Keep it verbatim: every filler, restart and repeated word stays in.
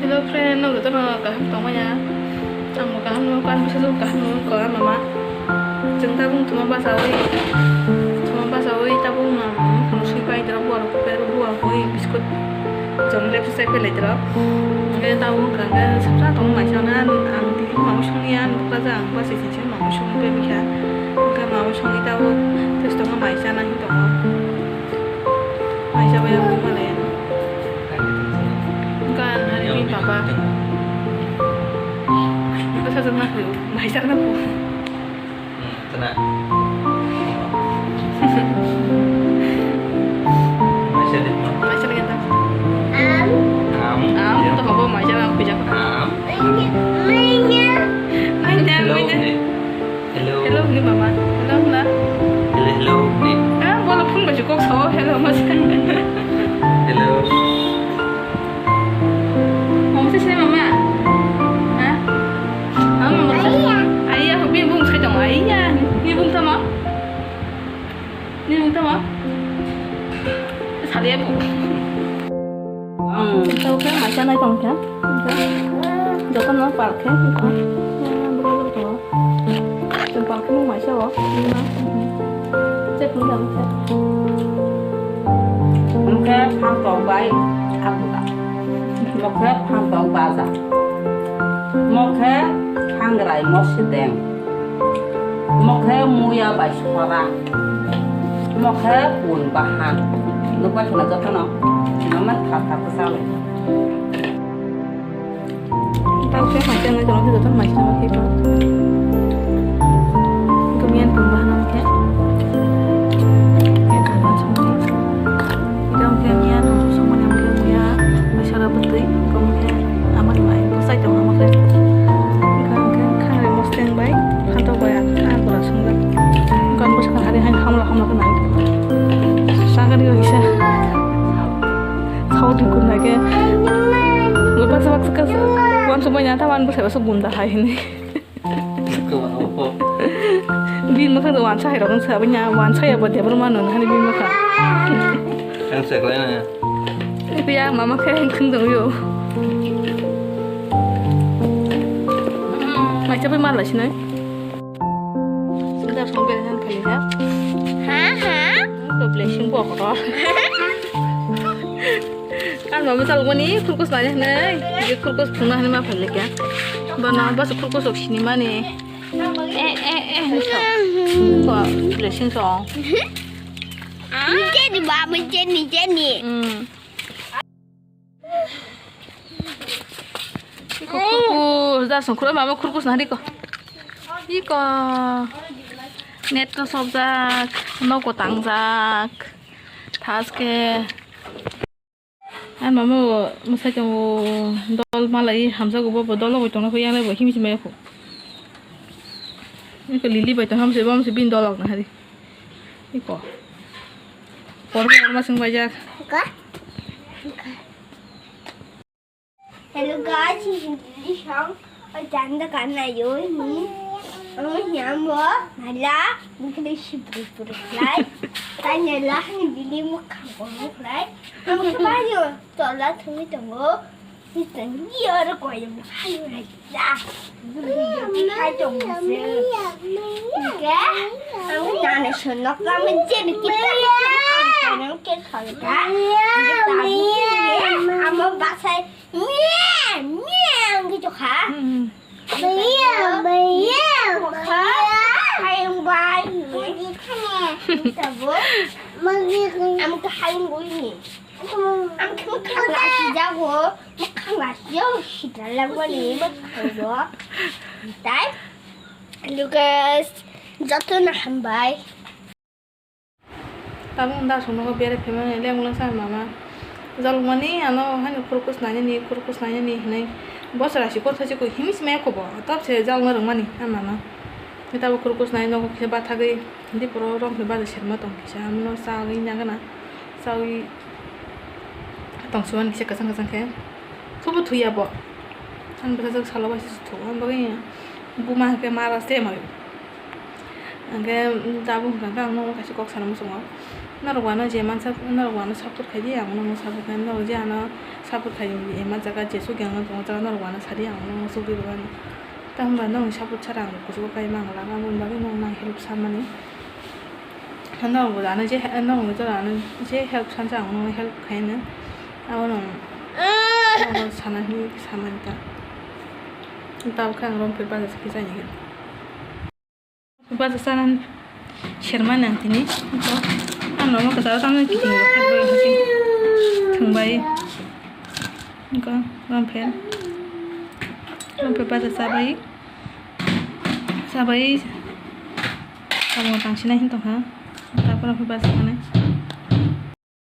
Hello friend, no jotono kaham tongmaya? Ang bo kaham nung, kan bisa jok kaham nung ko mama. Jeng tabung tuma basawi, tuma basawi tabung mam, kono sui pai dra buar ko per buar ko biskut jom lep sai pelai dra. Nge tabung kanga sabsa tong mai sana ang tini mau sung yan bukla jang basi sisi mau sung pe bisa. Nge mau sung tabung terus tong mai sana hi tong. Mai sa bayang buk male. Kan hari ni papa. Itu saja nak lu. Mai sa na po. Hmm, tenang. Mai sa di. Mai sa lagi tak. Am. Am. Am. Ya. Tuh apa mai sa na aku jak. Am. Mainnya. Mainnya. Mainnya. Hello, mainnya. Dik. Hello. Hello, ni mama. Hello, na. Hello, hello, ni. Ah, bola phone ba jukok sao. Hello, mas. Hello. Mama sih sini mama. Hah? Mama, mama. Ayah. Ayah, ni bung saya dong. Ayah, ni bung sama. Ni bung sama. Saliya bu. Ang tau khe maisa nai tong khe. Joto no pal khe. Chwng pal khe maisa o. Chep ni dam chep. Mokhe phang tok bai abuda. Mokhe phang tok baja. Mokhe phang rai mo sideng. Mokhe muya bai sora. Mokhe pun bahan. Nukbai khna jotono. Naman thar thar khe salai. Tau khe mai khe nai jono khe jotono mai khe nai khe. Kamian pun bahan khe. Khe khe bahan songni. Ida wngkhe miya no songmani wngkhe miya maisara bwtwi, wngkha wngkhe amani bai bwsai tongo wngkhe. Wngkha wngkhe khangnwi mosteng bai phantok bai ang kha bwrang swngjak. Wngkha bwswk kha hari haino hamla hamla khe nang. Sagani o kisa. Saudi kun hai khe. Baksa baksa kasa. Uansuk bai na ta wan bwsai baksa bunda hai hini. Bini mwkhang do wansa hai rok wngsa, bini wansa ya bo debor mano hani bini mwkhang. Ang se klai na. Ipiya mama khe heng thung dong yo. Mai chapai mal lai sinai. Sunda song bere han khali ha. Ha, ha. Ko blessing bo ko. Kan mama chalmani khurkus nai hwnwi, je khurkus phungna hwnwi ma phailekya. Bana bas khurkus ok sinimani. Eh, eh, eh, hwnwi sa. Ko blessing song. Jenny, Baba, Jenny, Jenny. Hmm. Iko khurkus, da song khurkus, mama khurkus nari ko. Iko. Net no sobjak, nogo tangjak. Thaske. Ang mama bo mwsai tongo, dol malai hamjago, bo bo dol rogwi tongna kho, yang bo himsi maya kho. Iko lili bai tong hamsi, bo hamsi bini dol rok na hari. Iko. Por por ma sing bai jak. Ka? Hello guys, this is Lily Song. O janda kana yo ni. Ang hiam bo nala, bukle si puri puri lai. Tanya lah ni bili mukha ko lai. Ang kebaju tola thumi tongo. Ni tanya ora ko yang hai lai. Ya. Hai tong se. Ke? Ang nana sonok lang men je ni kita. Ang ke salka. Amo basai. Miau, miau gitu kha. Hmm. Miau, miau. Kha. Hai bai. Magi khane. Sabo. Magi khane. Am ka hai ngui ni. Am ka khang la si jago. Khang la si jago si da la ngui ni ma kha go. Tai. Lucas. Joto na hambai. Tabuk da songnogo bere phaimani leng leng sa mama. Jalukmani ano haino khurkus nainani, khurkus nainani hinwi. Bosor asi kotha chikui himwi sima ekhobo. Tobse jalukna rwngmani ang mama. Tabuk khurkus nai nogo kisa bathagwi. Hindi poro romphai bari serma tong kisa. Amno chagwi nagana. Chagwi tongsiman kisa kwchang kwchang khe. Thubo thuya bo. Ang bwsajwk salo bai se thu. Ang bagwi buma hwnkhe mara se mai. Hwnkhe tabuk hwnkha khe ang nogo kaisa kok sana muchungo. Norok wano je mansa, norok wano support khaidi, ang nono support khainai, norok je ano support khai, ema jaga jesuk yang no tongo jaga norok wano sadi, ang nono sugwi rwmani. Tamo ba nokni support sara ang kuchugo kai mangala, aboni bagwi nokno ang help samani. Norok bo ano je, norok ni jora ano je help sansa ang nono help khainai. Abono ang sana hinwi samani ta. Tabuk khe ang Rompir bajar se kisa ni. Baja sana serma nang tini. Ang roma kasa tang kiting thangbai. Ko Rompir. Rompir baja sabai. Sabai. Tamo tang sina hin tong ha. Tapor Rompir baja sana.